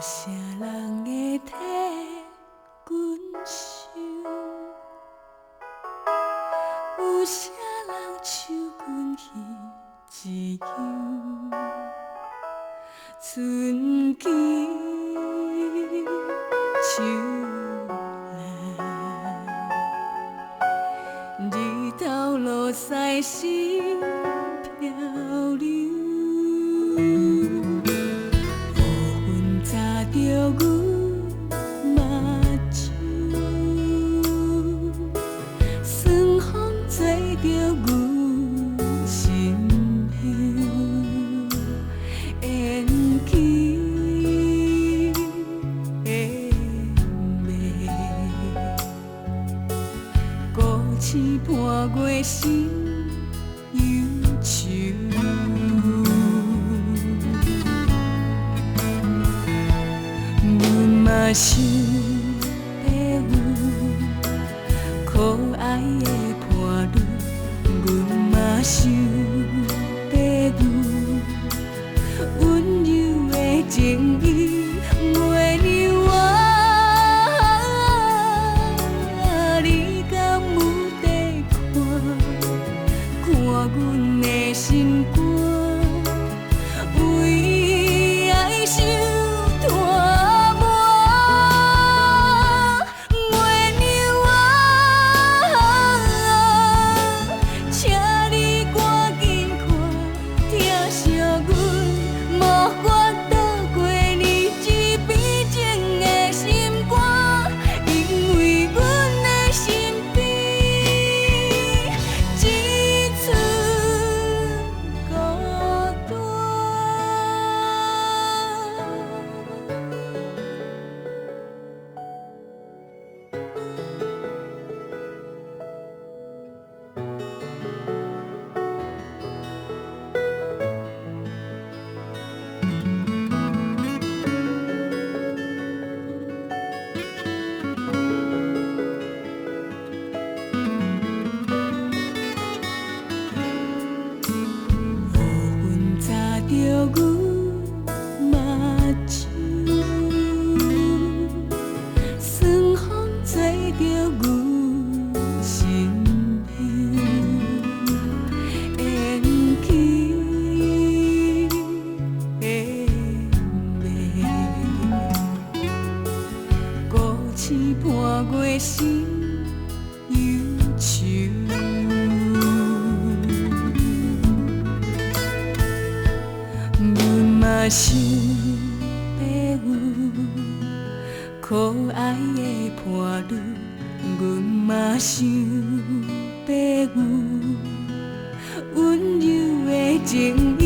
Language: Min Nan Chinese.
啥人會替阮想？有啥人手阮彼一休？春去秋來，日頭落西心漂流，烏雲罩著阮目睭，酸風吹著阮心憂，緣起緣滅，孤星伴月心憂愁。阮嘛想欲有可愛的伴侶，阮嘛想欲有溫柔的情意。月娘啊，你敢有在看？看阮的心肝，為愛傷拖磨。月娘啊，請你趕緊看，疼惜阮無法度過年這悲情的心肝，因為阮的身邊只剩孤單。烏雲罩著阮目睭，酸風吹著阮心憂，緣起緣滅，孤星伴月心憂愁。阮嘛想欲有可愛的伴侶，阮嘛想欲有溫柔的情意。